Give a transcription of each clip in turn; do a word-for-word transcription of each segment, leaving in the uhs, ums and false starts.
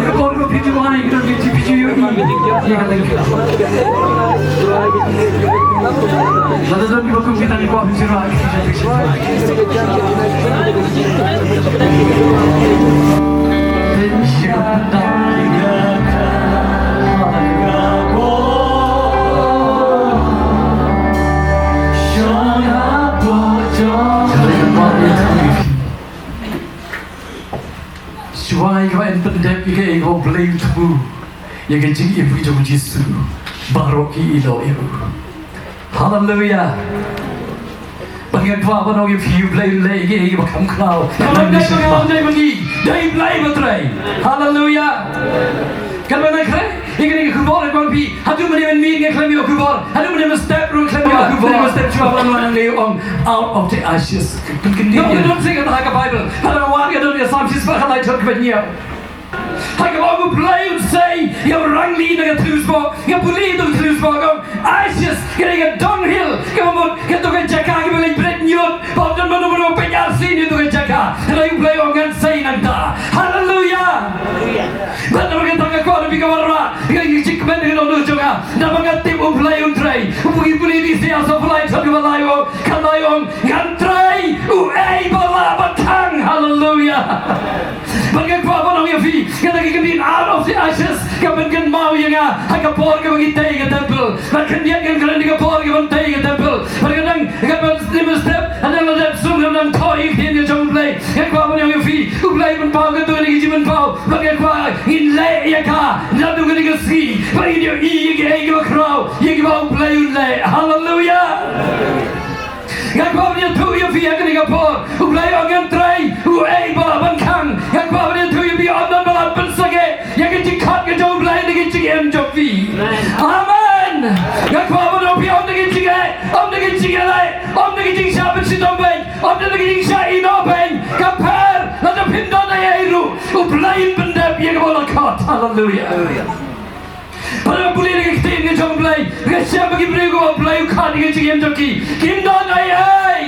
Ka por ko phi ju wan, ïa ka don ki phi ju ïohi ïa ka lynti. Lada don kiba kum kita, ngi kwah phi ju wan. Shuwa ïa kaba yn pyndep ïa kaei kaba U Blei u thmu, ïa ka jingim ka jong U Jisu, baroh ki ïehnoh ïa u. Haleluia. Bad nga kwah ban ong ïa phi, U Blei u leh ïa kaei kaba kham khraw. Haleluia. Dei U Blei ba trei. Haleluia. Kan ban trei ïa kane ka khubor, nga kwah phi, haduh mynne mynmiet ngi khlem ïoh khubor, haduh mynne mynstep ruh khlem ïoh khubor. Mynstep shuwa ban wan ngi ong out of the ashes. Pynkyndit ïa. Ka don shisha ha ka Baibl. Haba wan ka don ïa Salm shispah khatlai, dkhot kaba hynñiew. Ha kaba ong U Blei un sei ïa u rangli na ka thliewspoh, ïa u puli na ka thliewspoh, ka ong ashes, ka dei ka dunghill, kaba mut kato ka jaka kaba leit bret ñiut, ba ym don mano mano ba peit arsien ïa kato ka jaka. Hynrei U Blei u ong ngan sei nangta. Haleluia. Bad namar kata nga kwah ïa phi ki para, ïa ki jingkmen ki nongïalam jong nga. Namar nga tip U Blei un trei. U pule, pule Isaïah saw phew lai, dkhot kaba lai, u ong, kaba lai u ong, ngan trei uei ba lah ban khang. Haleluia. Bad nga kwah ban ong ïa phi, kata ka kyntien out of the ashes ka pynkynmaw ïa nga ha ka por kaba ngi tei ïa ka temple. Bad khyndiat ngan kren ïa ka por kaba ngi tei ïa ka temple. Bad ka dang, kaba snem step, hadien la dep sum, kaba dang thoh ïa ka ktien ka jong U Blei. Nga kwah ban ong ïa phi, U Blei u pynpaw katto katne ka jingpynpaw. Bad nga kwah ngin leh ïa ka naduh kane ka sngi, ba ngin ïohi ïa kiei kiba khraw, ïa kiba U Blei u leh. Haleluia. Nga kwah ban ïathuh ïa phi ha kane ka por, U Blei u ong ngan trei uei ba lah ban khang. Nga kwah ban ïathuh ïa phi, ym don ba lah pynsangeh ïa ka jingkhot ka jong U Blei na ka jingim jong phi. Amen. Nga kwah ban ong ïa phi, ym da ka jingeh, ym da ka jingeh, ym da ka jingshah pynshitom beiñ, ym da ka jingshah ïehnoh beiñ. Ka pher, lada phim don ei ei ruh, U Blei un pyndep ïa kaba u la khot. Haleluia. Para pule na ka ktien ka jong U Blei, nga shem ba ki briew kiba U Blei u khot ïa ka jingim jong ki, kim don ei ei.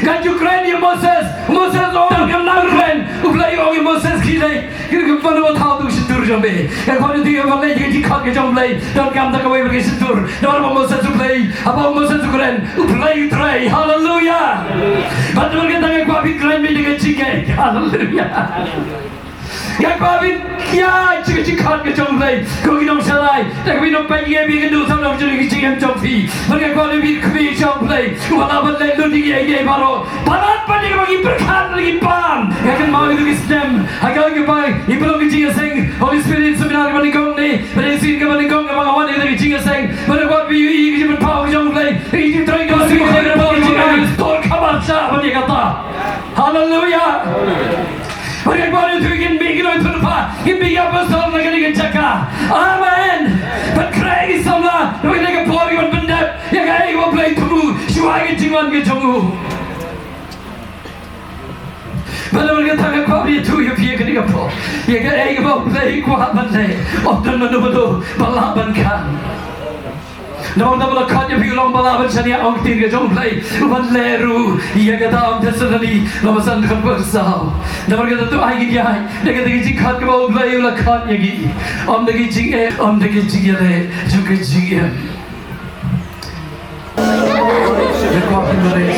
Nga ju kren ïa Moses, Moses u ong ngam nang kren. U Blei u ong ïa Moses, khie leit, ki, ki, mano ba thaw ïa ka shyntur jong me? Nga kwah ïathuh ïa phi, leit ïa ka jingkhot ka jong U Blei, donkam tang kawei pat ka shyntur. Namar ba Moses U Blei, haba u Moses u kren, U Blei u trei. Haleluia. Bad namar kata nga kwah phi kren beit da ka jingngeit. Haleluia. Nga kwah phi ïa ka jingkhot ka jong U Blei, ko ki nongshakri, da kaba phi nang peit ïa ka bynta ka jong ka jingim jong phi. Bad nga kwah ïa phi khmih sha U Blei, uba lah ban leh lut ïa kiei kiei baroh. Palat pat ïa kaba ngi pyrkhat lane ngi pan. Nga kynmaw ïa kito ki snem, ha kaba ngi pynlong ka jingïaseng Holy Spirit Seminar kaba nyngkong ne, bad ïa ka sien kaba nyngkong kaba nga wan ïa ka jingïaseng. Bad nga kwah phi ïohi ïa ka jingpynpaw ka jong U Blei, ïa ka jingtrei ka jong U Blei, ka jingtrei ka jong U Blei. Tor khabar sha ban ïa kata. Haleluia. Bad nga kwah ïathuh ïa ngi, ki nongïathuhlypa, ïa ngi ki apostol na kane ka jaka. Amen. Bad khreh ki samla, na kane ka por, ki ban pyndep ïa kaei kaba U Blei u thmu shuwa ka jingwan ka jong u. Bad namar kata nga kwah ban ïathuh ïa phi ha kane ka por, ïa kaei kaba U Blei u kwah ban leh, ym don mano mano ba lah ban khang. Namar kata ba la khot ïa phi, u long ba lah ban shaniah, ong ka ktien ka jong U Blei, u ban leh ruh ïa kata. Ym Thessaloni, la ba san, dkhot ba saw. Namar kata to ai ngin ïaid da kata ka jingkhot kaba U Blei u la khot ïa ngi. Ym da ka jingeh, ym da ka jingeh, jong ka jingim. Nga kwah phin wan ïa